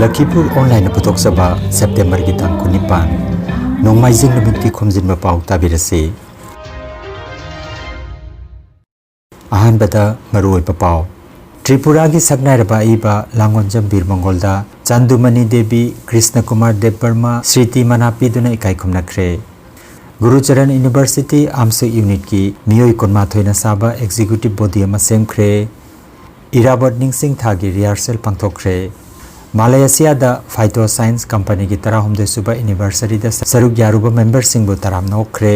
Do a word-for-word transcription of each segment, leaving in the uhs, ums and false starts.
ꯂꯈꯤꯄꯨꯔ ꯑꯣꯟꯂꯥꯏꯟꯅ ꯄꯨꯊꯣꯛꯆꯕ ꯁꯦꯞꯇꯦꯝꯕꯔꯒꯤ ꯇꯥꯡ ꯀꯨꯟꯅꯤꯄꯥꯟ, ꯅꯣꯡꯃꯥꯏꯖꯤꯡ ꯅꯨꯃꯤꯠꯀꯤ ꯈꯣꯝꯖꯤꯟꯕ ꯄꯥꯎ ꯇꯥꯕꯤꯔꯁꯤ꯫ ꯑꯍꯥꯟꯕꯗ ꯃꯔꯨꯑꯣꯏꯕ ꯄꯥꯎ꯫ ꯇ꯭ꯔꯤꯄꯨꯔꯥꯒꯤ ꯁꯛꯅꯥꯏꯔꯕ ꯑꯏꯕ ꯂꯥꯡꯒꯣꯟꯖꯝ ꯕꯤꯔ ꯃꯪꯒꯣꯜꯗ ꯆꯥꯟꯗꯨꯃꯅꯤ ꯗꯦꯕꯤ, ꯀ꯭ꯔꯤꯁꯅ ꯀꯨꯃꯥꯔ ꯗꯦꯕꯕꯔꯃ, ꯁ꯭ꯔꯤꯇꯤ ꯃꯅꯥ ꯄꯤꯗꯨꯅ ꯏꯀꯥꯏ ꯈꯨꯝꯅꯈ꯭ꯔꯦ꯫ ꯒꯨꯔꯨꯆꯔꯟ ꯌꯨꯅꯤꯚꯔꯁꯤꯇꯤ ꯑꯥꯝꯁꯨ ꯌꯨꯅꯤꯠꯀꯤ ꯃꯤꯑꯣꯏ ꯀꯨꯟꯃꯥꯊꯣꯏꯅ ꯁꯥꯕ ꯑꯦꯛꯖꯤꯀ꯭ꯌꯨꯇꯤꯚ ꯕꯣꯗꯤ ꯑꯃ ꯁꯦꯝꯈ꯭ꯔꯦ꯫ ꯏꯔꯥꯕꯣꯠ ꯅꯤꯡꯁꯤꯡ ꯊꯥꯒꯤ ꯔꯤꯍꯥꯔꯁꯦꯜ ꯄꯥꯡꯊꯣꯛꯈ꯭ꯔꯦ꯫ ꯃꯥꯂꯦꯁꯤꯌꯥꯗ ꯐꯥꯏꯇꯣ ꯁꯥꯏꯟꯁ ꯀꯝꯄꯅꯤꯒꯤ ꯇꯔꯥꯍꯨꯝꯗꯣꯏ ꯁꯨꯕ ꯑꯦꯅꯤꯚꯔꯁꯔꯤꯗ ꯁꯔꯨꯛ ꯌꯥꯔꯨꯕ ꯃꯦꯝꯕꯔꯁꯤꯡꯕꯨ ꯇꯔꯥꯝꯅ ꯑꯣꯛꯈ꯭ꯔꯦ꯫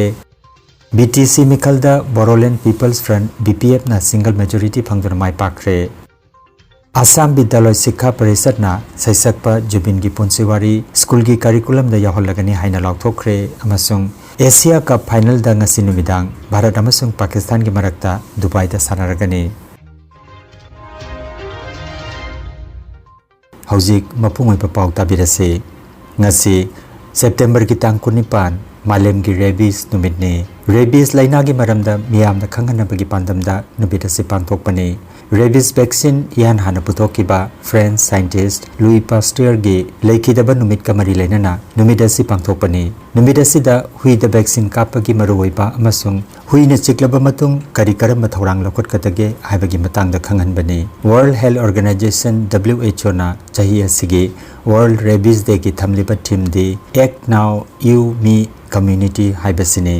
ꯕꯤ ꯇꯤ ꯁꯤ ꯃꯤꯈꯜꯗ Bodoland peoples front, B P ꯑꯦꯐꯅ ꯁꯤꯡꯒꯜ ꯃꯦꯖꯣꯔꯤꯇꯤ ꯐꯪꯗꯨꯅ ꯃꯥꯏ ꯄꯥꯛꯈ꯭ꯔꯦ꯫ ꯑꯁꯥꯝ ꯕꯤꯗ꯭ꯌꯥꯂꯣꯏ ꯁꯤꯛꯈꯥ ꯄꯔꯤꯁꯠꯅ ꯁꯩꯁꯛꯄ ꯖꯨꯕꯤꯟꯒꯤ ꯄꯨꯟꯁꯤ ꯋꯥꯔꯤ ꯁ꯭ꯀꯨꯜꯒꯤ ꯀꯔꯤꯀꯨꯂꯝꯗ ꯌꯥꯎꯍꯜꯂꯒꯅꯤ ꯍꯥꯏꯅ ꯂꯥꯎꯊꯣꯛꯈ꯭ꯔꯦ ꯑꯃꯁꯨꯡ ꯑꯦꯁꯤꯌꯥ ꯀꯞ ꯐꯥꯏꯅꯦꯜꯗ ꯉꯁꯤ ꯅꯨꯃꯤꯗꯥꯡ ꯚꯥꯔꯠ ꯑꯃꯁꯨꯡ ꯄꯥꯀꯤꯁꯇꯥꯟꯒꯤ ꯃꯔꯛꯇ ꯗꯨꯕꯥꯏꯗ ꯁꯥꯟꯅꯔꯒꯅꯤ꯫ ꯍꯧꯖꯤꯛ ꯃꯄꯨꯡ ꯑꯣꯏꯕ ꯄꯥꯎ ꯇꯥꯕꯤꯔꯁꯤ꯫ ꯉꯁꯤ ꯁꯦꯞꯇꯦꯝꯕꯔꯒꯤ ꯇꯥꯡ ꯀꯨꯟꯅꯤꯄꯥꯟ, ꯃꯥꯂꯦꯝꯒꯤ ꯔꯦꯕꯤꯁ ꯅꯨꯃꯤꯠꯅꯤ꯫ ꯔꯦꯕꯤꯁ ꯂꯥꯏꯅꯥꯒꯤ ꯃꯔꯝꯗ ꯃꯤꯌꯥꯝꯗ ꯈꯪꯍꯟꯅꯕꯒꯤ ꯄꯥꯟꯗꯝꯗ ꯅꯨꯃꯤꯠ ꯑꯁꯤ ꯄꯥꯡꯊꯣꯛꯄꯅꯤ꯫ ꯔꯦꯕꯤꯁ ꯚꯦꯛꯁꯤꯟ ꯏꯍꯥꯟ ꯍꯥꯟꯅ ꯄꯨꯊꯣꯛꯈꯤꯕ ꯐ꯭ꯔꯦꯟꯁ ꯁꯥꯏꯟꯇꯤꯁ꯭ꯠ ꯂꯨꯏ ꯄꯥꯁꯇ꯭ꯌꯔꯒꯤ ꯂꯩꯈꯤꯗꯕ ꯅꯨꯃꯤꯠꯀ ꯃꯔꯤ ꯂꯩꯅꯅ ꯅꯨꯃꯤꯠ ꯑꯁꯤ ꯄꯥꯡꯊꯣꯛꯄꯅꯤ꯫ ꯅꯨꯃꯤꯠ ꯑꯁꯤꯗ ꯍꯨꯏꯗ ꯚꯦꯛꯁꯤꯟ ꯀꯥꯞꯄꯒꯤ ꯃꯔꯨꯑꯣꯏꯕ ꯑꯃꯁꯨꯡ ꯍꯨꯏꯅ ꯆꯤꯛꯂꯕ ꯃꯇꯨꯡ ꯀꯔꯤ ꯀꯔꯝꯕ ꯊꯧꯔꯥꯡ ꯂꯧꯈꯠꯀꯗꯒꯦ ꯍꯥꯏꯕꯒꯤ ꯃꯇꯥꯡꯗ ꯈꯪꯍꯟꯕꯅꯤ꯫ World Health Organization, W H O ꯅ ꯆꯍꯤ ꯑꯁꯤꯒꯤ World Rabies Day ꯒꯤ ꯊꯝꯂꯤꯕ theme D Act Now, You, Me, Community ꯍꯥꯏꯕꯁꯤꯅꯤ꯫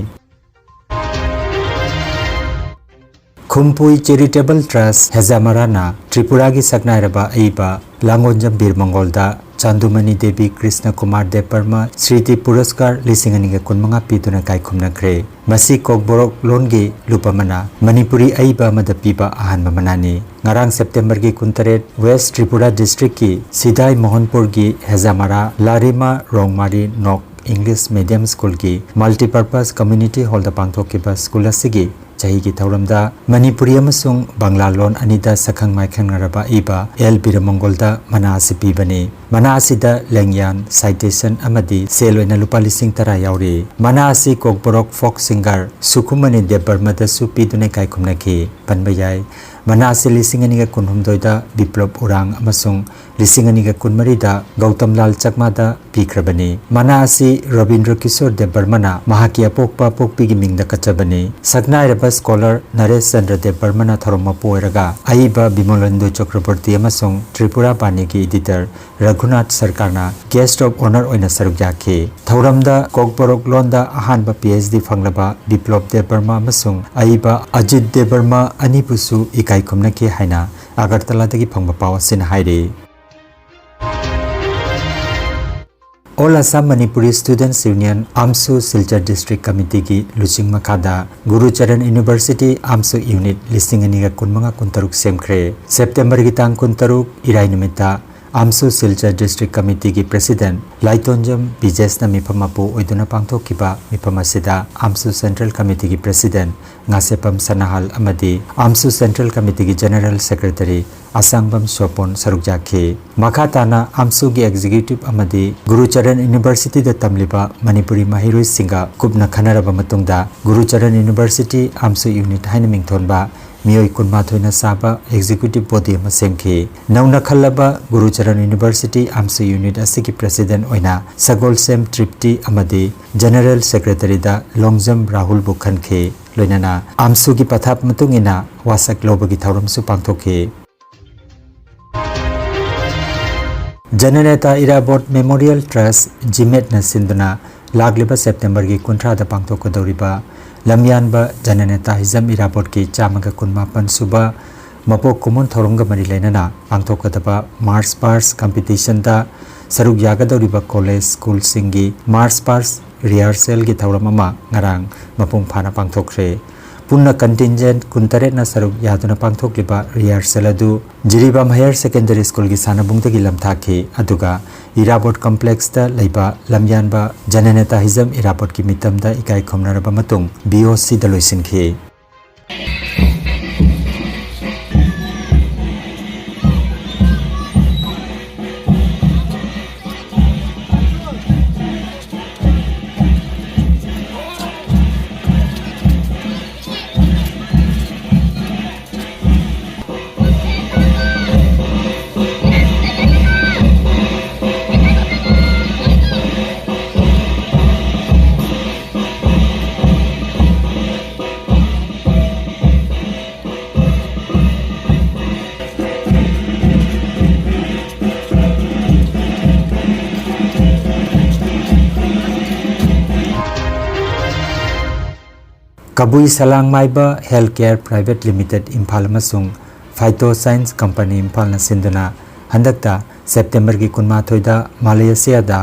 ꯈꯨꯝꯄꯨꯏ Charitable Trust ꯍꯦꯖꯥꯃꯥꯔꯥꯅ ꯇ꯭ꯔꯤꯄꯨꯔꯥꯒꯤ ꯁꯛꯅꯥꯏꯔꯕ ꯑꯏꯕ ꯂꯥꯡꯒꯣꯟꯖꯝ ꯕꯤꯔ ꯃꯪꯒꯣꯜꯗ ꯆꯥꯟꯗꯨꯃꯅꯤ ꯗꯦꯕꯤ, ꯀ꯭ꯔꯤꯁꯅ ꯀꯨꯃꯥꯔ ꯗꯦꯕꯕꯔꯃ ꯁ꯭ꯔꯤꯇꯤ ꯄꯨꯔꯁꯀꯥꯔ ꯂꯤꯁꯤꯡ ꯑꯅꯤꯒ ꯀꯨꯟꯃꯉꯥ ꯄꯤꯗꯨꯅ ꯏꯀꯥꯏ ꯈꯨꯝꯅꯈ꯭ꯔꯦ꯫ ꯃꯁꯤ ꯀꯣꯛꯕꯣꯔꯣꯛ ꯂꯣꯟꯒꯤ ꯂꯨꯞ ꯑꯃꯅ ꯃꯅꯤꯄꯨꯔꯤ ꯑꯏꯕ ꯑꯃꯗ ꯄꯤꯕ ꯑꯍꯥꯟꯕ ꯃꯅꯥꯅꯤ꯫ ꯉꯔꯥꯡ ꯁꯦꯞꯇꯦꯝꯕꯔꯒꯤ ꯀꯨꯟꯇꯔꯦꯠ, ꯋꯦꯁ꯭ꯠ ꯇ꯭ꯔꯤꯄꯨꯔꯥ ꯗꯤꯁꯇ꯭ꯔꯤꯛꯀꯤ ꯁꯤꯗꯥꯏ ꯃꯣꯍꯟꯄꯨꯔꯒꯤ ꯍꯦꯖꯥꯃꯥꯔꯥ ꯂꯥꯔꯤꯃꯥ ꯔꯣꯡꯃꯥꯔꯤ ꯅꯣꯛ ꯏꯪꯂꯤꯁ ꯃꯤꯗꯤꯌꯝ ꯁ꯭ꯀꯨꯜꯒꯤ ꯃꯜꯇꯤꯄꯔꯄꯁ ꯀꯝꯃ꯭ꯌꯨꯅꯤꯇꯤ ꯍꯣꯜꯗ ꯄꯥꯡꯊꯣꯛꯈꯤꯕ ꯁ꯭ꯀꯨꯜ ꯑꯁꯤꯒꯤ ꯆꯍꯤꯒꯤ ꯊꯧꯔꯝꯗ ꯃꯅꯤꯄꯨꯔꯤ ꯑꯃꯁꯨꯡ ꯕꯪꯂꯥ ꯂꯣꯟ ꯑꯅꯤꯗ ꯁꯛꯈꯪ ꯃꯥꯏꯈꯪꯅꯔꯕ ꯑꯏꯕ ꯑꯦꯜ ꯕꯤꯔꯃꯪꯒꯣꯜꯗ ꯃꯅꯥ ꯑꯁꯤ ꯄꯤꯕꯅꯤ꯫ ꯃꯅꯥ ꯑꯁꯤꯗ ꯂꯦꯡꯌꯥꯟ, ꯁꯥꯏꯇꯦꯁꯟ ꯑꯃꯗꯤ ꯁꯦꯜ ꯑꯣꯏꯅ ꯂꯨꯄꯥ ꯂꯤꯁꯤꯡ ꯇꯔꯥ ꯌꯥꯎꯔꯤ꯫ ꯃꯅꯥ ꯑꯁꯤ ꯀꯣꯛꯕꯣꯔꯣꯛ ꯐꯣꯛ ꯁꯤꯡꯒꯔ ꯁꯨꯈꯨꯃꯅꯤ ꯗꯦꯕꯕꯔꯃꯗꯁꯨ ꯄꯤꯗꯨꯅ ꯏꯀꯥꯏ ꯈꯨꯝꯅꯈꯤ꯫ ꯄꯟꯕ ꯌꯥꯏ, ꯃꯅꯥ ꯑꯁꯤ ꯂꯤꯁꯤꯡ ꯑꯅꯤꯒ ꯀꯨꯟꯍꯨꯝꯗꯣꯏꯗ ꯕꯤꯄ꯭ꯂꯣꯞ ꯎꯔꯥꯡ ꯑꯃꯁꯨꯡ ꯂꯤꯁꯤꯡ ꯑꯅꯤꯒ ꯀꯨꯟꯃꯔꯤꯗ ꯒꯧꯇꯝ ꯂꯥꯜ ꯆꯛꯃꯥꯗ ꯄꯤꯈ꯭ꯔꯕꯅꯤ꯫ ꯃꯅꯥ ꯑꯁꯤ ꯔꯕꯤꯟꯗ꯭ꯔ ꯀꯤꯁꯣꯔ ꯗꯦꯕꯕꯔꯃꯅ ꯃꯍꯥꯛꯀꯤ ꯑꯄꯣꯛꯄ ꯄꯣꯛꯄꯤꯒꯤ ꯃꯤꯡꯗ ꯀꯠꯆꯕꯅꯤ꯫ ꯁꯛꯅꯥꯏꯔꯕ ꯁ꯭ꯀꯣꯂꯔ ꯅꯔꯦꯁ ꯆꯟꯗ꯭ꯔ ꯗꯦꯕꯕꯔꯃꯅ ꯊꯧꯔꯝ ꯃꯄꯨ ꯑꯣꯏꯔꯒ ꯑꯏꯕ ꯕꯤꯃꯣꯂꯦꯟꯗꯨ ꯆꯀ꯭ꯔꯕꯔꯇꯤ ꯑꯃꯁꯨꯡ ꯇ꯭ꯔꯤꯄꯨꯔꯥ ꯕꯥꯅꯤꯒꯤ ꯏꯗꯤꯇꯔ ꯔꯘꯨꯅꯥꯊ ꯁꯔꯀꯥꯔꯅ ꯒꯦꯁ꯭ꯠ ꯑꯣꯐ ꯑꯣꯅꯔ ꯑꯣꯏꯅ ꯁꯔꯨꯛ ꯌꯥꯈꯤ꯫ ꯊꯧꯔꯝꯗ ꯀꯣꯛꯕꯣꯔꯣꯛ ꯂꯣꯟꯗ ꯑꯍꯥꯟꯕ ꯄꯤ ꯑꯩꯆ ꯗꯤ ꯐꯪꯂꯕ ꯕꯤꯄ꯭ꯂꯣꯞ ꯗꯦꯕꯕꯔꯃ ꯑꯃꯁꯨꯡ ꯑꯏꯕ ꯑꯖꯤꯠ ꯗꯦꯕꯕꯔꯃ ꯑꯅꯤꯕꯨꯁꯨ ꯏꯀꯥꯏ ꯈꯨꯝꯅꯈꯤ ꯍꯥꯏꯅ ꯑꯒꯔꯇꯂꯥꯗꯒꯤ ꯐꯪꯕ ꯄꯥꯎ ꯑꯁꯤꯅ ꯍꯥꯏꯔꯤ꯫ All Assam Manipuri Students Union, AMSU, Silchar district ꯀꯃꯤꯇꯤꯒꯤ ꯂꯨꯆꯤꯡ ꯃꯈꯥꯗ ꯒꯨꯔꯨꯆꯔꯟ ꯌꯨꯅꯤꯚꯔꯁꯤꯇꯤ ꯑꯥꯝꯁꯨ ꯌꯨꯅꯤꯠ ꯂꯤꯁꯤꯡ ꯑꯅꯤꯒ ꯀꯨꯟꯃꯉꯥ ꯀꯨꯟꯇꯔꯨꯛ ꯁꯦꯝꯈ꯭ꯔꯦ꯫ ꯁꯦꯞꯇꯦꯝꯕꯔꯒꯤ ꯇꯥꯡ ꯀꯨꯟꯇꯔꯨꯛ, ꯏꯔꯥꯏ ꯅꯨꯃꯤꯠꯇ ꯑꯥꯝꯁꯨ ꯁꯤꯜꯆꯔ ꯗꯤꯁꯇ꯭ꯔꯤꯛ ꯀꯃꯤꯇꯤꯒꯤ ꯄ꯭ꯔꯦꯁꯤꯗꯦꯟꯠ ꯂꯥꯏꯇꯣꯟꯖꯝ ꯕꯤꯖꯦꯁꯅ ꯃꯤꯐꯝ ꯃꯄꯨ ꯑꯣꯏꯗꯨꯅ ꯄꯥꯡꯊꯣꯛꯈꯤꯕ ꯃꯤꯐꯝ ꯑꯁꯤꯗ ꯑꯥꯝꯁꯨ ꯁꯦꯟꯇ꯭ꯔꯦꯜ ꯀꯃꯤꯇꯤꯒꯤ ꯄ꯭ꯔꯦꯁꯤꯗꯦꯟꯠ ꯉꯥꯁꯦꯄꯝ ꯁꯅꯥꯍꯜ ꯑꯃꯗꯤ ꯑꯥꯝꯁꯨ ꯁꯦꯟꯇ꯭ꯔꯦꯜ ꯀꯃꯤꯇꯤꯒꯤ ꯖꯦꯅꯔꯦꯜ ꯁꯦꯀ꯭ꯔꯦꯇꯔꯤ ꯑꯁꯥꯡꯕꯝ ꯁꯣꯄꯣꯟ ꯁꯔꯨꯛ ꯌꯥꯈꯤ꯫ ꯃꯈꯥ ꯇꯥꯅ ꯑꯥꯝꯁꯨꯒꯤ ꯑꯦꯛꯖꯤꯀ꯭ꯌꯨꯇꯤꯚ ꯑꯃꯗꯤ ꯒꯨꯔꯨꯆꯔꯟ ꯌꯨꯅꯤꯚꯔꯁꯤꯇꯤꯗ ꯇꯝꯂꯤꯕ ꯃꯅꯤꯄꯨꯔꯤ ꯃꯍꯩꯔꯣꯏꯁꯤꯡꯒ ꯀꯨꯞꯅ ꯈꯟꯅꯔꯕ ꯃꯇꯨꯡꯗ ꯒꯨꯔꯨꯆꯔꯟ ꯌꯨꯅꯤꯚꯔꯁꯤꯇꯤ ꯑꯥꯝꯁꯨ ꯌꯨꯅꯤꯠ ꯍꯥꯏꯅ ꯃꯤꯡꯊꯣꯟꯕ ꯃꯤꯑꯣꯏ ꯀꯨꯟꯃꯥꯊꯣꯏꯅ ꯁꯥꯕ ꯑꯦꯛꯖꯤꯀ꯭ꯌꯨꯇꯤꯚ ꯕꯣꯗꯤ ꯑꯃ ꯁꯦꯝꯈꯤ꯫ ꯅꯧꯅ ꯈꯜꯂꯕ ꯒꯨꯔꯨꯆꯔꯟ ꯌꯨꯅꯤꯚꯔꯁꯤꯇꯤ ꯑꯥꯝꯁꯨ ꯌꯨꯅꯤꯠ ꯑꯁꯤꯒꯤ ꯄ꯭ꯔꯦꯁꯤꯗꯦꯟꯠ ꯑꯣꯏꯅ ꯁꯒꯣꯜꯁꯦꯝ ꯇ꯭ꯔꯤꯞꯇꯤ ꯑꯃꯗꯤ ꯖꯦꯅꯔꯦꯜ ꯁꯦꯀ꯭ꯔꯦꯇꯔꯤꯗ ꯂꯣꯡꯖꯝ ꯔꯥꯍꯨꯜꯕꯨ ꯈꯟꯈꯤ꯫ ꯂꯣꯏꯅꯅ ꯑꯥꯝꯁꯨꯒꯤ ꯄꯊꯥꯞ ꯃꯇꯨꯡ ꯏꯟꯅ ꯋꯥꯁꯛ ꯂꯧꯕꯒꯤ ꯊꯧꯔꯝꯁꯨ ꯄꯥꯡꯊꯣꯛꯈꯤ꯫ ꯖꯅꯅꯦꯇꯥ ꯏꯔꯥꯕꯣꯠ ꯃꯦꯃꯣꯔꯤꯌꯦꯜ ꯇ꯭ꯔꯁꯠ, ꯖꯤꯃꯦꯠꯅ ꯁꯤꯟꯗꯨꯅ ꯂꯥꯛꯂꯤꯕ ꯁꯦꯞꯇꯦꯝꯕꯔꯒꯤ ꯀꯨꯟꯊ꯭ꯔꯥꯗ ꯄꯥꯡꯊꯣꯛꯀꯗꯧꯔꯤꯕ ꯂꯝꯌꯥꯟꯕ ꯖꯅꯅꯦꯇꯥ ꯍꯤꯖꯝ ꯏꯔꯥꯕꯣꯠꯀꯤ ꯆꯥꯝꯃꯒ ꯀꯨꯟꯃꯥꯄꯟ ꯁꯨꯕ ꯃꯄꯣꯛ ꯀꯨꯝꯑꯣꯟ ꯊꯧꯔꯝꯒ ꯃꯔꯤ ꯂꯩꯅꯅ ꯄꯥꯡꯊꯣꯛꯀꯗꯕ ꯃꯥꯔꯆ ꯄꯥꯁ꯭ꯠ ꯀꯝꯄꯤꯇꯤꯁꯟꯗ ꯁꯔꯨꯛ ꯌꯥꯒꯗꯧꯔꯤꯕ ꯀꯣꯂꯦꯖ, ꯁ꯭ꯀꯨꯜꯁꯤꯡꯒꯤ ꯃꯥꯔꯆ ꯄꯥꯁ꯭ꯠ ꯔꯤꯍꯔꯁꯦꯜꯒꯤ ꯊꯧꯔꯝ ꯑꯃ ꯉꯔꯥꯡ ꯃꯄꯨꯡ ꯐꯥꯅ ꯄꯥꯡꯊꯣꯛꯈ꯭ꯔꯦ꯫ ꯄꯨꯟꯅ ꯀꯟꯇꯤꯟꯖꯦꯟꯠ ꯀꯨꯟꯇꯔꯦꯠꯅ ꯁꯔꯨꯛ ꯌꯥꯗꯨꯅ ꯄꯥꯡꯊꯣꯛꯂꯤꯕ ꯔꯤꯍꯔꯁꯦꯜ ꯑꯗꯨ ꯖꯤꯔꯤꯕꯥꯝ ꯍꯥꯌꯔ ꯁꯦꯀꯦꯟꯗꯔꯤ ꯁ꯭ꯀꯨꯜꯒꯤ ꯁꯥꯟꯅꯕꯨꯡꯗꯒꯤ ꯂꯝꯊꯥꯈꯤ꯫ ꯑꯗꯨꯒ ꯏꯔꯥꯕꯣꯠ ꯀꯝꯄ꯭ꯂꯦꯛꯁꯇ ꯂꯩꯕ ꯂꯝꯌꯥꯟꯕ ꯖꯅꯅꯦꯇꯥ ꯍꯤꯖꯝ ꯏꯔꯥꯕꯣꯠꯀꯤ ꯃꯤꯇꯝꯗ ꯏꯀꯥꯏ ꯈꯨꯝꯅꯔꯕ ꯃꯇꯨꯡ ꯕꯤ ꯑꯣ ꯁꯤꯗ ꯂꯣꯏꯁꯤꯟꯈꯤ꯫ ꯀꯕꯨꯏ ꯁꯂꯥꯡꯃꯥꯏꯕ Healthcare Private Limited ꯏꯝꯐꯥꯜ ꯑꯃꯁꯨꯡ Phyto Science Company ꯏꯝꯐꯥꯜꯅ ꯁꯤꯟꯗꯨꯅ ꯍꯟꯗꯛꯇ ꯁꯦꯞꯇꯦꯝꯕꯔꯒꯤ ꯀꯨꯟꯃꯥꯊꯣꯏꯗ ꯃꯥꯂꯦꯁꯤꯌꯥꯗ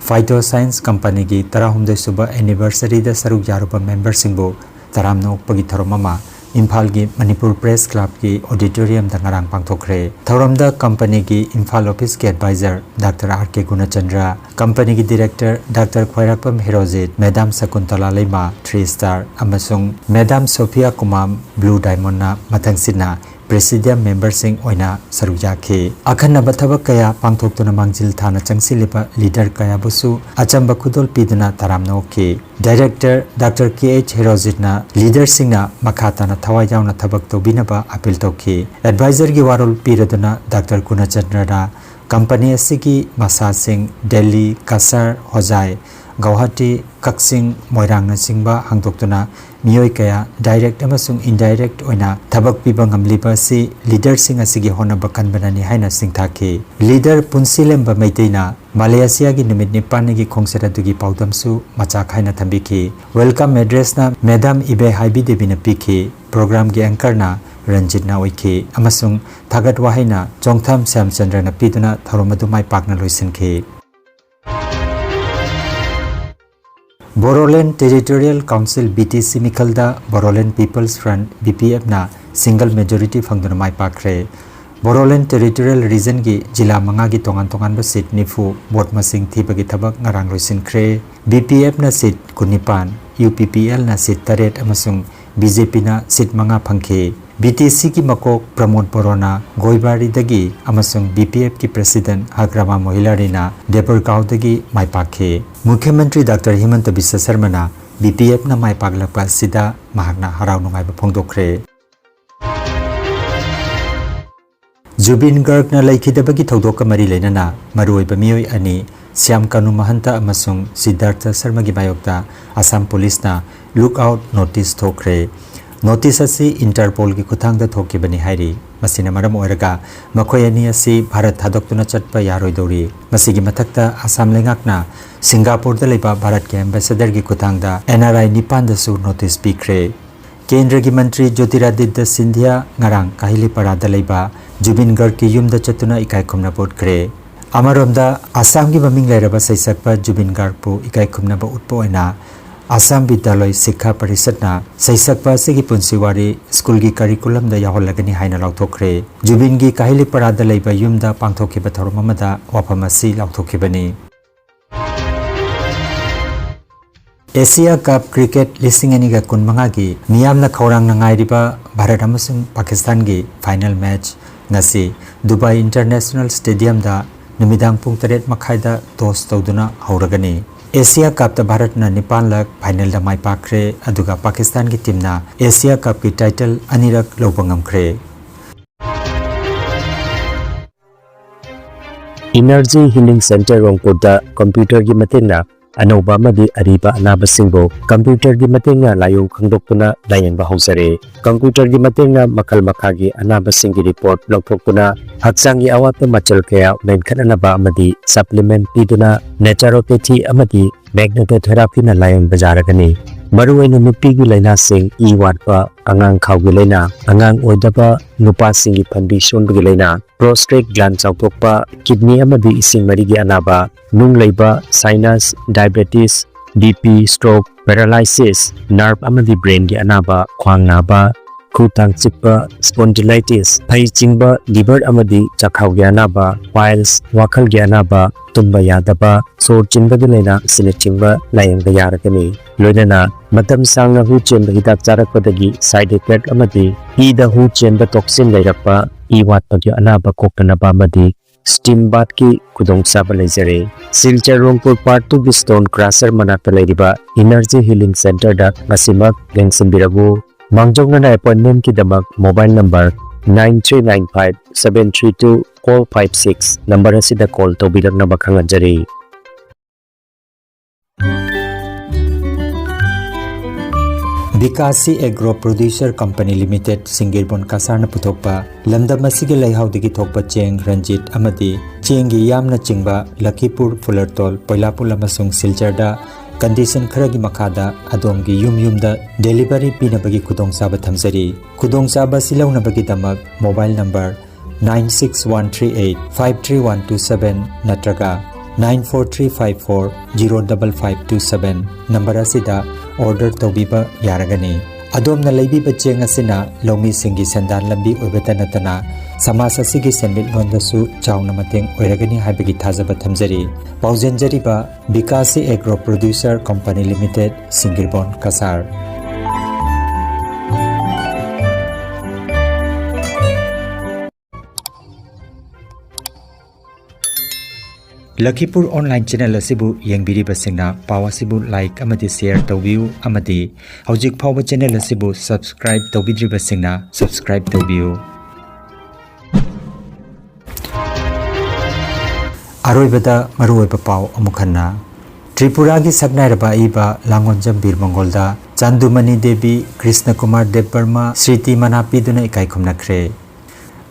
Phyto Science Companyꯒꯤ ꯇꯔꯥꯍꯨꯝꯗꯣꯏ ꯁꯨꯕ anniversaryꯗ ꯁꯔꯨꯛ ꯌꯥꯔꯨꯕ memberꯁꯤꯡꯕꯨ ꯇꯔꯥꯝꯅ ꯑꯣꯛꯄꯒꯤ ꯊꯧꯔꯝ ꯑꯃ ꯏꯝꯐꯥꯜꯒꯤ ꯃꯅꯤꯄꯨꯔ Press Clubꯀꯤ auditoriumꯗ ꯉꯔꯥꯡ ꯄꯥꯡꯊꯣꯛꯈ꯭ꯔꯦ꯫ ꯊꯧꯔꯝꯗ companyꯒꯤ Imphal officeꯀꯤ advisor Doctor R K ꯒꯨꯅꯆꯟꯗ꯭ꯔ, companyꯒꯤ director Doctor ꯈ꯭ꯋꯥꯏꯔꯥꯛꯄꯝ ꯍꯦꯔꯣꯖꯤꯠ, Madam ꯁꯀꯨꯟꯇꯂꯥ ꯂꯩꯃ, three star, ꯑꯃꯁꯨꯡ Madam ꯁꯣꯐꯤꯌꯥ ꯀꯨꯃꯥꯝ, Blue Diamondꯅ ꯃꯊꯪꯁꯤꯠꯅ presidium memberꯁꯤꯡ ꯑꯣꯏꯅ ꯁꯔꯨꯛ ꯌꯥꯈꯤ꯫ ꯑꯈꯟꯅꯕ ꯊꯕꯛ ꯀꯌꯥ ꯄꯥꯡꯊꯣꯛꯇꯨꯅ ꯃꯥꯡꯖꯤꯜ ꯊꯥꯅ ꯆꯪꯁꯤꯜꯂꯤꯕ leader ꯀꯌꯥꯕꯨꯁꯨ ꯑꯆꯝꯕ ꯈꯨꯗꯣꯜ ꯄꯤꯗꯨꯅ ꯇꯔꯥꯝꯅ ꯑꯣꯛꯈꯤ꯫ Director Doctor K H ꯍꯦꯔꯣꯖꯤꯠꯅ leaderꯁꯤꯡꯅ ꯃꯈꯥ ꯇꯥꯅ ꯊꯋꯥꯏ ꯌꯥꯎꯅ ꯊꯕꯛ ꯇꯧꯕꯤꯅꯕ appeal ꯇꯧꯈꯤ꯫ Advisorꯒꯤ ꯋꯥꯔꯣꯜ ꯄꯤꯔꯗꯨꯅ Doctor ꯒꯨꯅꯆꯟꯗ꯭ꯔꯅ company ꯑꯁꯤꯒꯤ ꯃꯁꯥꯁꯤꯡ ꯗꯦꯜꯂꯤ, ꯀꯁꯥꯔ, ꯍꯣꯖꯥꯏ, ꯒꯧꯍꯥꯇꯤ, ꯀꯛꯆꯤꯡ, ꯃꯣꯏꯔꯥꯡꯅꯆꯤꯡꯕ ꯍꯥꯡꯗꯣꯛꯇꯨꯅ ꯃꯤꯑꯣꯏ ꯀꯌꯥ direct ꯑꯃꯁꯨꯡ indirect ꯑꯣꯏꯅ ꯊꯕꯛ ꯄꯤꯕ ꯉꯝꯂꯤꯕ ꯑꯁꯤ leaderꯁꯤꯡ ꯑꯁꯤꯒꯤ ꯍꯣꯠꯅꯕ ꯀꯟꯕꯅꯅꯤ ꯍꯥꯏꯅ ꯁꯤꯡꯊꯥꯈꯤ꯫ Leader ꯄꯨꯟꯁꯤꯂꯦꯝꯕ ꯃꯩꯇꯩꯅ ꯃꯥꯂꯦꯁꯤꯌꯥꯒꯤ ꯅꯨꯃꯤꯠ ꯅꯤꯄꯥꯟꯅꯤꯒꯤ ꯈꯣꯡꯆꯠ ꯑꯗꯨꯒꯤ ꯄꯥꯎꯗꯝꯁꯨ ꯃꯆꯥ ꯈꯥꯏꯅ ꯊꯝꯕꯤꯈꯤ꯫ Welcome addressꯅ Madam ꯏꯕꯦꯍꯥꯏꯕꯤ ꯗꯦꯕꯤꯅ ꯄꯤꯈꯤ꯫ Programꯒꯤ anchorꯅ ꯔꯟꯖꯤꯠꯅ ꯑꯣꯏꯈꯤ ꯑꯃꯁꯨꯡ ꯊꯥꯒꯠ ꯋꯥꯍꯩꯅ ꯆꯣꯡꯊꯥꯝ ꯁ꯭ꯌꯥꯝꯆꯟꯗ꯭ꯔꯅ ꯄꯤꯗꯨꯅ ꯊꯧꯔꯝ ꯑꯗꯨ ꯃꯥꯏ ꯄꯥꯛꯅ ꯂꯣꯏꯁꯤꯟꯈꯤ꯫ Bodoland Territorial Council, B T C ꯃꯤꯈꯜꯗ Bodoland People's Front, B P Fꯅ single majority ꯐꯪꯗꯨꯅ ꯃꯥꯏ ꯄꯥꯛꯈ꯭ꯔꯦ꯫ Bodoland Territorial Regionꯒꯤ ꯖꯤꯂꯥ ꯃꯉꯥꯒꯤ ꯇꯣꯉꯥꯟ ꯇꯣꯉꯥꯟꯕ seat ꯅꯤꯐꯨ vote ꯃꯁꯤꯡ ꯊꯤꯕꯒꯤ ꯊꯕꯛ ꯉꯔꯥꯡ ꯂꯣꯏꯁꯤꯟꯈ꯭ꯔꯦ꯫ B P Fꯅ seat ꯀꯨꯟꯅꯤꯄꯥꯟ, U P P Lꯅ seat ꯇꯔꯦꯠ ꯑꯃꯁꯨꯡ B J Pꯅ seat ꯃꯉꯥ ꯐꯪꯈꯤ꯫ B T Cꯒꯤ ꯃꯀꯣꯛ ꯄ꯭ꯔꯃꯣꯗ ꯕꯣꯔꯣꯅ ꯒꯣꯏꯕꯥꯔꯤꯗꯒꯤ ꯑꯃꯁꯨꯡ B P Fꯀꯤ president ꯍꯒ꯭ꯔꯥꯃꯥ ꯃꯣꯍꯤꯂꯥꯔꯤꯅ ꯗꯦꯕꯔꯒꯥꯎꯗꯒꯤ ꯃꯥꯏ ꯄꯥꯛꯈꯤ꯫ ꯃꯨꯈ꯭ꯌ ꯃꯟꯇ꯭ꯔꯤ Doctor ꯍꯤꯃꯟꯇ ꯕꯤꯁ꯭ꯋ ꯁꯔꯃꯅ B P Fꯅ ꯃꯥꯏ ꯄꯥꯛꯂꯛꯄ ꯑꯁꯤꯗ ꯃꯍꯥꯛꯅ ꯍꯔꯥꯎ ꯅꯨꯡꯉꯥꯏꯕ ꯐꯣꯡꯗꯣꯛꯈ꯭ꯔꯦ꯫ ꯖꯨꯕꯤꯟ ꯒꯔꯒꯅ ꯂꯩꯈꯤꯗꯕꯒꯤ ꯊꯧꯗꯣꯛꯀ ꯃꯔꯤ ꯂꯩꯅꯅ ꯃꯔꯨꯑꯣꯏꯕ ꯃꯤꯑꯣꯏ ꯑꯅꯤ ꯁ꯭ꯌꯥꯝ ꯀꯥꯅꯨ ꯃꯍꯟꯇ ꯑꯃꯁꯨꯡ ꯁꯤꯗꯥꯔꯊ ꯁꯔꯃꯒꯤ ꯃꯥꯌꯣꯛꯇ ꯑꯁꯥꯝ ꯄꯨꯂꯤꯁꯅ look out notice ꯊꯣꯛꯈ꯭ꯔꯦ꯫ Notice ꯑꯁꯤ Interpolꯒꯤ ꯈꯨꯠꯊꯥꯡꯗ ꯊꯣꯛꯈꯤꯕꯅꯤ ꯍꯥꯏꯔꯤ꯫ ꯃꯁꯤꯅ ꯃꯔꯝ ꯑꯣꯏꯔꯒ ꯃꯈꯣꯏ ꯑꯅꯤ ꯑꯁꯤ ꯚꯥꯔꯠ ꯊꯥꯗꯣꯛꯇꯨꯅ ꯆꯠꯄ ꯌꯥꯔꯣꯏꯗꯧꯔꯤ꯫ ꯃꯁꯤꯒꯤ ꯃꯊꯛꯇ ꯑꯁꯥꯝ ꯂꯩꯉꯥꯛꯅ ꯁꯤꯡꯒꯥꯄꯨꯔꯗ ꯂꯩꯕ ꯚꯥꯔꯠꯀꯤ ꯑꯦꯝꯕꯦꯁꯦꯗꯔꯒꯤ ꯈꯨꯠꯊꯥꯡꯗ N R I ꯅꯤꯄꯥꯟꯗꯁꯨ ꯅꯣꯇꯤꯁ ꯄꯤꯈ꯭ꯔꯦ꯫ ꯀꯦꯟꯗ꯭ꯔꯒꯤ ꯃꯟꯇ꯭ꯔꯤ ꯖꯣꯇꯤꯔꯥꯗꯤꯠꯇ ꯁꯤꯟꯙꯤꯌꯥ ꯉꯔꯥꯡ ꯀꯥꯍꯤꯂꯤꯄꯥꯔꯥꯗ ꯂꯩꯕ ꯖꯨꯕꯤꯟ ꯒꯔꯒꯀꯤ ꯌꯨꯝꯗ ꯆꯠꯇꯨꯅ ꯏꯀꯥꯏ ꯈꯨꯝꯅꯕ ꯎꯠꯈ꯭ꯔꯦ꯫ ꯑꯃꯔꯣꯝꯗ, ꯑꯁꯥꯝꯒꯤ ꯃꯃꯤꯡ ꯂꯩꯔꯕ ꯁꯩꯁꯛꯄ ꯖꯨꯕꯤꯟ ꯒꯥꯔꯒꯄꯨ ꯏꯀꯥꯏ ꯈꯨꯝꯅꯕ ꯎꯠꯄ ꯑꯣꯏꯅ ꯑꯁꯥꯝ ꯕꯤꯗ꯭ꯌꯥꯂꯣꯏ ꯁꯤꯛꯈꯥ ꯄꯔꯤꯁꯠꯅ ꯁꯩꯁꯛꯄ ꯑꯁꯤꯒꯤ ꯄꯨꯟꯁꯤ ꯋꯥꯔꯤ ꯁ꯭ꯀꯨꯜꯒꯤ ꯀꯔꯤꯀꯨꯂꯝꯗ ꯌꯥꯎꯍꯜꯂꯒꯅꯤ ꯍꯥꯏꯅ ꯂꯥꯎꯊꯣꯛꯈ꯭ꯔꯦ꯫ ꯖꯨꯕꯤꯟꯒꯤ ꯀꯥꯍꯤꯂꯤꯄꯥꯔꯥꯗ ꯂꯩꯕ ꯌꯨꯝꯗ ꯄꯥꯡꯊꯣꯛꯈꯤꯕ ꯊꯧꯔꯝ ꯑꯃꯗ ꯋꯥꯐꯝ ꯑꯁꯤ ꯂꯥꯎꯊꯣꯛꯈꯤꯕꯅꯤ꯫ ꯑꯦꯁꯤꯌꯥ ꯀꯞ ꯀ꯭ꯔꯤꯀꯦꯠ ꯂꯤꯁꯤꯡ ꯑꯅꯤꯒ ꯀꯨꯟꯃꯉꯥꯒꯤ ꯃꯤꯌꯥꯝꯅ ꯈꯧꯔꯥꯡꯅ ꯉꯥꯏꯔꯤꯕ ꯚꯥꯔꯠ ꯑꯃꯁꯨꯡ ꯄꯥꯀꯤꯁꯇꯥꯟꯒꯤ ꯐꯥꯏꯅꯦꯜ ꯃꯦꯆ ꯉꯁꯤ ꯗꯨꯕꯥꯏ ꯏꯟꯇꯔꯅꯦꯁꯅꯦꯜ ꯁ꯭ꯇꯦꯗꯤꯌꯝꯗ ꯅꯨꯃꯤꯗꯥꯡ ꯄꯨꯡ ꯇꯔꯦꯠ ꯃꯈꯥꯏꯗ ꯇꯣꯁ ꯇꯧꯗꯨꯅ ꯍꯧꯔꯒꯅꯤ꯫ ꯑꯦꯁꯤꯌꯥ ꯀꯞꯇ ꯚꯥꯔꯠꯅ ꯅꯤꯄꯥꯟꯂꯛ ꯐꯥꯏꯅꯦꯜꯗ ꯃꯥꯏ ꯄꯥꯛꯈ꯭ꯔꯦ, ꯑꯗꯨꯒ ꯄꯥꯀꯤꯁꯇꯥꯟꯒꯤ ꯇꯤꯝꯅ ꯑꯦꯁꯤꯌꯥ ꯀꯞꯀꯤ ꯇꯥꯏꯇꯜ ꯑꯅꯤꯔꯛ ꯂꯧꯕ ꯉꯝꯈ꯭ꯔꯦ꯫ ꯏꯅꯔꯖꯤ ꯍꯤꯂꯤꯡ ꯁꯦꯟꯇꯔ ꯔꯣꯡꯄꯨꯔꯗ ꯀꯝꯄ꯭ꯌꯨꯇꯔꯒꯤ ꯃꯇꯦꯡꯅ ꯑꯅꯧꯕ ꯑꯃꯗꯤ ꯑꯔꯤꯕ ꯑꯅꯥꯕꯁꯤꯡꯕꯨ ꯀꯝꯄ꯭ꯌꯨꯇꯔꯒꯤ ꯃꯇꯦꯡꯅ ꯂꯥꯏꯑꯣꯡ ꯈꯪꯗꯣꯛꯇꯨꯅ ꯂꯥꯌꯦꯡꯕ ꯍꯧꯖꯔꯦ꯫ ꯀꯝꯄ꯭ꯌꯨꯇꯔꯒꯤ ꯃꯇꯦꯡꯅ ꯃꯈꯜ ꯃꯈꯥꯒꯤ ꯑꯅꯥꯕꯁꯤꯡꯒꯤ ꯔꯤꯄꯣꯔꯠ ꯂꯧꯊꯣꯛꯇꯨꯅ ꯍꯛꯆꯥꯡꯒꯤ ꯑꯋꯥꯠꯄ ꯃꯆꯜ ꯀꯌꯥ ꯃꯦꯟꯈꯠꯅꯅꯕ ꯑꯃꯗꯤ ꯁꯄ꯭ꯂꯤꯃꯦꯟꯠ ꯄꯤꯗꯨꯅ ꯅꯦꯆꯔꯣꯄꯦꯊꯤ ꯑꯃꯗꯤ ꯃꯦꯒꯅꯦꯇꯣꯊꯦꯔꯥꯄꯤꯅ ꯂꯥꯌꯦꯡꯕ ꯌꯥꯔꯒꯅꯤ꯫ ꯃꯔꯨꯑꯣꯏꯅ ꯅꯨꯄꯤꯒꯤ ꯂꯥꯏꯅꯥꯁꯤꯡ, ꯏ ꯋꯥꯠꯄ, ꯑꯉꯥꯡ ꯈꯥꯎꯒꯤ ꯂꯥꯏꯅꯥ, ꯑꯉꯥꯡ ꯑꯣꯏꯗꯕ, ꯅꯨꯄꯥꯁꯤꯡꯒꯤ ꯐꯟꯕꯤ ꯁꯣꯟꯕꯒꯤ ꯂꯥꯏꯅꯥ, ꯄ꯭ꯔꯣꯁꯇꯦꯠ ꯒ꯭ꯂꯥꯟ ꯆꯥꯎꯊꯣꯛꯄ, ꯀꯤꯗꯅꯤ ꯑꯃꯗꯤ ꯏꯁꯤꯡ ꯃꯔꯤꯒꯤ ꯑꯅꯥꯕ, ꯅꯨꯡ ꯂꯩꯕ, sinus, diabetes, B P, stroke, paralysis, nerve ꯑꯃꯗꯤ ꯕ꯭ꯔꯦꯟꯒꯤ ꯑꯅꯥꯕ, ꯈ꯭ꯋꯥꯡ ꯅꯥꯕ, ꯈꯨ ꯇꯥꯡ ꯆꯤꯛꯄ, ꯁ꯭ꯄꯣꯟꯗꯤꯂꯥꯏꯇꯤꯁ, ꯐꯩ ꯆꯤꯡꯕ, ꯂꯤꯚꯔ ꯑꯃꯗꯤ ꯆꯥꯛꯈꯥꯎꯒꯤ ꯑꯅꯥꯕ, ꯄꯥꯏꯜꯁ, ꯋꯥꯈꯜꯒꯤ ꯑꯅꯥꯕ, ꯇꯨꯝꯕ ꯌꯥꯗꯕ, ꯁꯣꯔ ꯆꯤꯟꯕꯒꯤ ꯂꯥꯏꯅꯥ ꯑꯁꯤꯅꯆꯤꯡꯕ ꯂꯥꯌꯦꯡꯕ ꯌꯥꯔꯒꯅꯤ꯫ ꯂꯣꯏꯅꯅ ꯃꯇꯝ ꯁꯥꯡꯅ ꯍꯨ ꯆꯦꯟꯕ ꯍꯤꯗꯥꯛ ꯆꯥꯔꯛꯄꯗꯒꯤ ꯁꯥꯏꯗ ꯏꯐꯦꯛ ꯑꯃꯗꯤ ꯏꯗ ꯍꯨ ꯆꯦꯟꯕ ꯇꯣꯛꯁꯤꯟ ꯂꯩꯔꯛꯄ, ꯏ ꯋꯥꯠꯄꯒꯤ ꯑꯅꯥꯕ ꯀꯣꯛꯇꯅꯕ ꯑꯃꯗꯤ ꯁ꯭ꯇꯤꯝ ꯕꯥꯊꯀꯤ ꯈꯨꯗꯣꯡꯆꯥꯕ ꯂꯩꯖꯔꯦ꯫ ꯁꯤꯜꯆꯔ ꯔꯣꯡꯄꯨꯔ ꯄꯥꯔꯠ ꯇꯨꯒꯤ ꯁ꯭ꯇꯣꯟ ꯀ꯭ꯔꯁꯔ ꯃꯅꯥꯛꯇ ꯂꯩꯔꯤꯕ ꯏꯅꯔꯖꯤ ꯍꯤꯂꯤꯡ ꯁꯦꯟꯇꯔꯗ ꯉꯁꯤꯃꯛ ꯂꯦꯡꯁꯤꯟꯕꯤꯔꯛꯎ꯫ ꯃꯥꯡꯖꯧꯅꯅ ꯑꯦꯄꯣꯏꯟꯃꯦꯟꯠꯀꯤꯗꯃꯛ mobile number nine three nine five seven three two four five six number ꯑꯁꯤꯗ ꯀꯣꯜ ꯇꯧꯕꯤꯔꯛꯅꯕ ꯈꯪꯍꯟꯖꯔꯤ꯫ ꯕꯤꯀꯥꯁꯤ ꯑꯦꯒ꯭ꯔꯣ ꯄ꯭ꯔꯣꯗ꯭ꯌꯨꯁꯔ ꯀꯝꯄꯅꯤ ꯂꯤꯃꯤꯇꯦꯗ, ꯁꯤꯡꯒꯤꯔꯕꯣꯟ ꯀꯁꯥꯔꯅ ꯄꯨꯊꯣꯛꯄ ꯂꯝꯗꯝ ꯑꯁꯤꯒꯤ ꯂꯩꯍꯥꯎꯗꯒꯤ ꯊꯣꯛꯄ ꯆꯦꯡ ꯔꯟꯖꯤꯠ ꯑꯃꯗꯤ ꯆꯦꯡꯒꯤ ꯌꯥꯝꯅ ꯆꯤꯡꯕ ꯂꯈꯤꯄꯨꯔ ꯐꯨꯂꯔꯇꯣꯜ, ꯄꯣꯏꯂꯥꯄꯨꯜ ꯑꯃꯁꯨꯡ ꯁꯤꯜꯆꯔꯗ ꯀꯟꯗꯤꯁꯟ ꯈꯔꯒꯤ ꯃꯈꯥꯗ ꯑꯗꯣꯝꯒꯤ ꯌꯨꯝ ꯌꯨꯝꯗ ꯗꯦꯂꯤꯚꯔꯤ ꯄꯤꯅꯕꯒꯤ ꯈꯨꯗꯣꯡꯆꯥꯕ ꯊꯝꯖꯔꯤ꯫ ꯈꯨꯗꯣꯡꯆꯥꯕ ꯑꯁꯤ ꯂꯧꯅꯕꯒꯤꯗꯃꯛ mobile number nine six one three eight five three one two seven ꯅꯠꯇ꯭ꯔꯒ nine four three five four zero double five two seven number ꯑꯁꯤꯗ ꯑꯣꯔꯗꯔ ꯇꯧꯕꯤꯕ ꯌꯥꯔꯒꯅꯤ꯫ ꯑꯗꯣꯝꯅ ꯂꯩꯕꯤꯕ ꯆꯦꯡ ꯑꯁꯤꯅ ꯂꯧꯃꯤꯁꯤꯡꯒꯤ ꯁꯦꯟꯗꯥꯟ ꯂꯝꯕꯤ ꯑꯣꯏꯕꯇ ꯅꯠꯇꯅ ꯁꯃꯥꯖ ꯑꯁꯤꯒꯤ ꯁꯦꯟꯃꯤꯠꯂꯣꯟꯗꯁꯨ ꯆꯥꯎꯅ ꯃꯇꯦꯡ ꯑꯣꯏꯔꯒꯅꯤ ꯍꯥꯏꯕꯒꯤ ꯊꯥꯖꯕ ꯊꯝꯖꯔꯤ꯫ ꯄꯥꯎꯖꯦꯟꯖꯔꯤꯕ Bikashi agro producer company limited, Singirbon Cachar. Lakhipur online channel ꯑꯁꯤꯕꯨ ꯌꯦꯡꯕꯤꯔꯤꯕꯁꯤꯡꯅ ꯄꯥꯎ ꯑꯁꯤꯕꯨ ꯂꯥꯏꯛ ꯑꯃꯗꯤ ꯁꯦꯌꯔ ꯇꯧꯕꯤꯌꯨ ꯑꯃꯗꯤ ꯍꯧꯖꯤꯛ ꯐꯥꯎꯕ ꯆꯦꯅꯦꯜ ꯑꯁꯤꯕꯨ ꯁꯕꯁꯀ꯭ꯔꯥꯏꯕ ꯇꯧꯕꯤꯗ꯭ꯔꯤꯕꯁꯤꯡꯅ ꯁꯕꯁꯀ꯭ꯔꯥꯏꯕ ꯇꯧꯕꯤꯌꯨ꯫ ꯑꯔꯣꯏꯕꯗ ꯃꯔꯨꯑꯣꯏꯕ ꯄꯥꯎ ꯑꯃꯨꯛ ꯍꯟꯅ꯫ ꯇ꯭ꯔꯤꯄꯨꯔꯥꯒꯤ ꯁꯛꯅꯥꯏꯔꯕ ꯑꯏꯕ ꯂꯥꯡꯒꯣꯟꯖꯝ ꯕꯤꯔ ꯃꯪꯒꯣꯜꯗ ꯆꯥꯟꯗꯨꯃꯅꯤ ꯗꯦꯕꯤ, ꯀ꯭ꯔꯤꯁꯅ ꯀꯨꯃꯥꯔ ꯗꯦꯕꯕꯔꯃ, ꯁ꯭ꯔꯤꯇꯤ ꯃꯅꯥ ꯄꯤꯗꯨꯅ ꯏꯀꯥꯏ ꯈꯨꯝꯅꯈ꯭ꯔꯦ꯫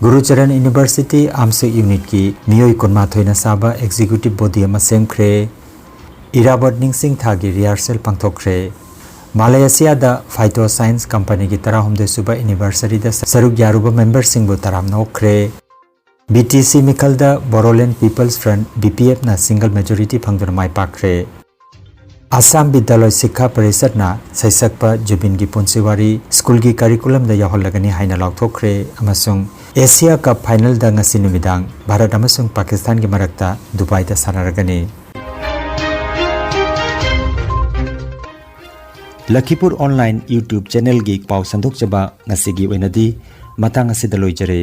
ꯒꯨꯔꯨꯆꯔꯟ ꯌꯨꯅꯤꯚꯔꯁꯤꯇꯤ ꯑꯥꯝꯁꯨ ꯌꯨꯅꯤꯠꯀꯤ ꯃꯤꯑꯣꯏ ꯀꯨꯟꯃꯥꯊꯣꯏꯅ ꯁꯥꯕ ꯑꯦꯛꯖꯤꯀ꯭ꯌꯨꯇꯤꯚ ꯕꯣꯗꯤ ꯑꯃ ꯁꯦꯝꯈ꯭ꯔꯦ꯫ ꯏꯔꯥꯕꯣꯠ ꯅꯤꯡꯁꯤꯡ ꯊꯥꯒꯤ ꯔꯤꯍꯥꯔꯁꯦꯜ ꯄꯥꯡꯊꯣꯛꯈ꯭ꯔꯦ꯫ ꯃꯥꯂꯦꯁꯤꯌꯥꯗ ꯐꯥꯏꯇꯣ ꯁꯥꯏꯟꯁ ꯀꯝꯄꯅꯤꯒꯤ ꯇꯔꯥꯍꯨꯝꯗꯣꯏ ꯁꯨꯕ ꯑꯦꯅꯤꯚꯔꯁꯔꯤꯗ ꯁꯔꯨꯛ ꯌꯥꯔꯨꯕ ꯃꯦꯝꯕꯔꯁꯤꯡꯕꯨ ꯇꯔꯥꯝꯅ ꯑꯣꯛꯈ꯭ꯔꯦ꯫ ꯕꯤ ꯇꯤ ꯁꯤ ꯃꯤꯈꯜꯗ Bodoland peoples front, B P ꯑꯦꯐꯅ ꯁꯤꯡꯒꯜ ꯃꯦꯖꯣꯔꯤꯇꯤ ꯐꯪꯗꯨꯅ ꯃꯥꯏ ꯄꯥꯛꯈ꯭ꯔꯦ꯫ ꯑꯁꯥꯝ ꯕꯤꯗ꯭ꯌꯥꯂꯣꯏ ꯁꯤꯛꯈꯥ ꯄꯔꯤꯁꯠꯅ ꯁꯩꯁꯛꯄ ꯖꯨꯕꯤꯟꯒꯤ ꯄꯨꯟꯁꯤ ꯋꯥꯔꯤ ꯁ꯭ꯀꯨꯜꯒꯤ ꯀꯔꯤꯀꯨꯂꯝꯗ ꯌꯥꯎꯍꯜꯂꯒꯅꯤ ꯍꯥꯏꯅ ꯂꯥꯎꯊꯣꯛꯈ꯭ꯔꯦ ꯑꯃꯁꯨꯡ ꯑꯦꯁꯤꯌꯥ ꯀꯞ ꯐꯥꯏꯅꯦꯜꯗ ꯉꯁꯤ ꯅꯨꯃꯤꯗꯥꯡ ꯚꯥꯔꯠ ꯑꯃꯁꯨꯡ ꯄꯥꯀꯤꯁꯇꯥꯟꯒꯤ ꯃꯔꯛꯇ ꯗꯨꯕꯥꯏꯗ ꯁꯥꯟꯅꯔꯒꯅꯤ꯫ ꯂꯈꯤꯄꯨꯔ ꯑꯣꯟꯂꯥꯏꯟ YouTube ꯆꯦꯅꯦꯜꯒꯤ ꯄꯥꯎ ꯁꯟꯗꯣꯛꯆꯕ ꯉꯁꯤꯒꯤ ꯑꯣꯏꯅꯗꯤ ꯃꯇꯥꯡ ꯑꯁꯤꯗ ꯂꯣꯏꯖꯔꯦ꯫